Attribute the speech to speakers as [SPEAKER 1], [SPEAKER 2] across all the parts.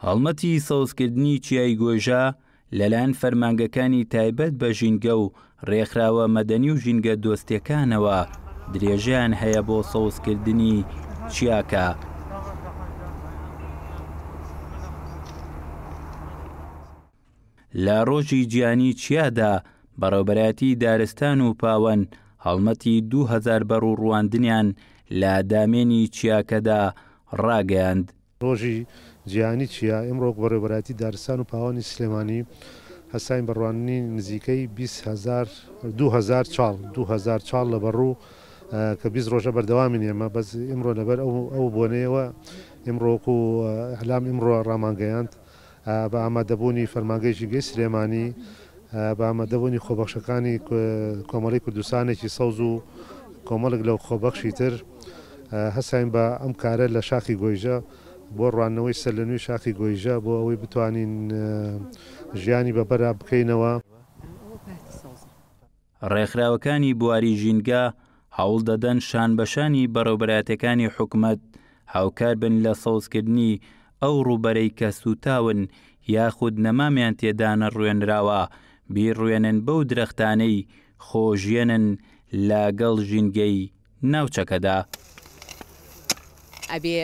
[SPEAKER 1] هەڵمەتی سەوزکردنی چیای گۆیژە لەلایەن فەرمانگەکانی تایبەت بە ژینگە و رێکخراوە مەدەنی و ژینگە دۆستیەکانەوە درێژەیان هەیە بۆ سەوزکردنی چیاکە. لە ڕۆژی جیهانی چیادا بەڕێوبەرایەتی دارستان و پاوەن هەڵمەتی 2000 بەڕوو ڕواندنیان لە دامێنی چیاکەدا ڕاگەیاند.
[SPEAKER 2] ڕۆژی جیهانی چیا، ئمڕۆ بەڕێوەبەرایەتی دارستان و پاوانی سلێمانی هەستاین بە ڕواندنی نزیکەی 20 هەزار 2000 چاڵ 2000 چاڵ لە بەڕوو کە 20 ڕۆژە بەردەوامین ئێمە بەس ئمڕۆ لەبەر ئەو ئەو بۆنەیەوە ئمڕۆ وەکو ئیعلام ئمڕۆ ڕامانگەیاند بە ئامادەبوونی فەرمانگەی ژینگەی سلێمانی، بە ئامادەبوونی خۆبەخشەکانی کۆمەڵەی کوردستانێکی سەوز و کۆمەڵێک لە خۆبەخشی تر هەستاین بە ئەم کارە لە شاخی گۆیژە بۆ ڕواندنەوەی سەرلەنوێی شاخی گۆیژە بۆ ئەوەی بتوانین ژیانی بە بەرا بکەینەوە.
[SPEAKER 1] ڕێکخراوەکانی بواری ژینگە هەوڵدەدەن شانبەشانی بەڕێوبەرایەتیەکانی حکومەت هاوکاربن لە سەوزکردنی ئەو ڕووبەرەی کە سووتاون یاخود نەمامیان تێدانەڕوێنراوە بیڕوێنن بەو درەختانەی خۆژیەنن لە گەڵ ژینگەی ناوچەکەدا.
[SPEAKER 3] ئەبێ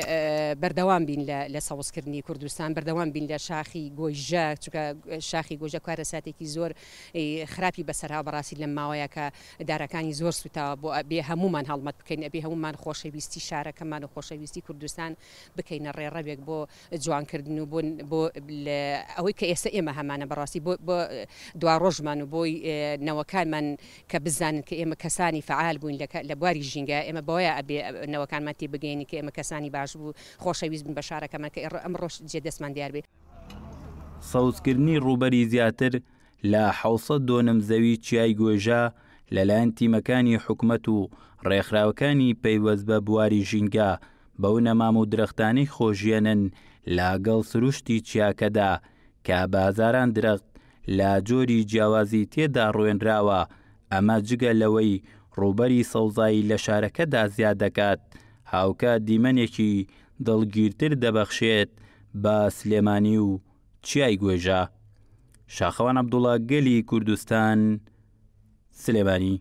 [SPEAKER 3] بەردەوام بین لە سەوزکردنی کوردستان، بەردەوام بین لە شاخی گۆیژە، چونکە شاخی گۆیژە کارەساتێکی زۆر خراپی بەسەرهاوە بەڕاستی لەم ماوەیە کە دارەکانی زۆر سوتاوە بۆ ئەبێ هەموومان هەڵمەت بکەین، ئەبێ هەموومان خۆشەویستی شارەکەمان و خۆشەویستی کوردستان بکەینە ڕێڕەوێک بۆ جوانکردن و بۆ بۆ ئەوەی کە ئێستا ئێمە هەمانە بەڕاستی بۆ بۆ دواڕۆژمان و بۆی نەوەکانمان کە بزانن کە ئێمە کەسانی فەعال بووین لە لە بواری ژینگە ئێمە بەوەیە ئەبێ نەوەکانمان تێبگەیەنین کە ئێمە کەسانی باش و خۆشەویست بن بە شارەکەمان کە ئەمڕۆش جێ دەستمان دیار بێ.
[SPEAKER 1] سەوزکردنی ڕووبەری زیاتر لە 700 دۆنم زەوی چیای گۆیژە لەلایەن تیمەکانی حکومەت و ڕێکخراوەکانی پەیوەست بە بواری ژینگە بەو نەمام و درەختانەی خۆژیەنن لە گەڵ سروشتی چیاکەدا کە بە هەزاران درەخت لە جۆری جیاوازی تێدا ڕوێنراوە، ئەمە جگە لەوەی ڕووبەری سەوزایی لە شارەکەدا زیاد دەکات، هاوکات دیمەنێکی دڵگیرتر دەبەخشێت بە سلێمانی و چیای گۆیژە. شاخەوان عەبدوڵا، گەلی کوردستان، سلێمانی.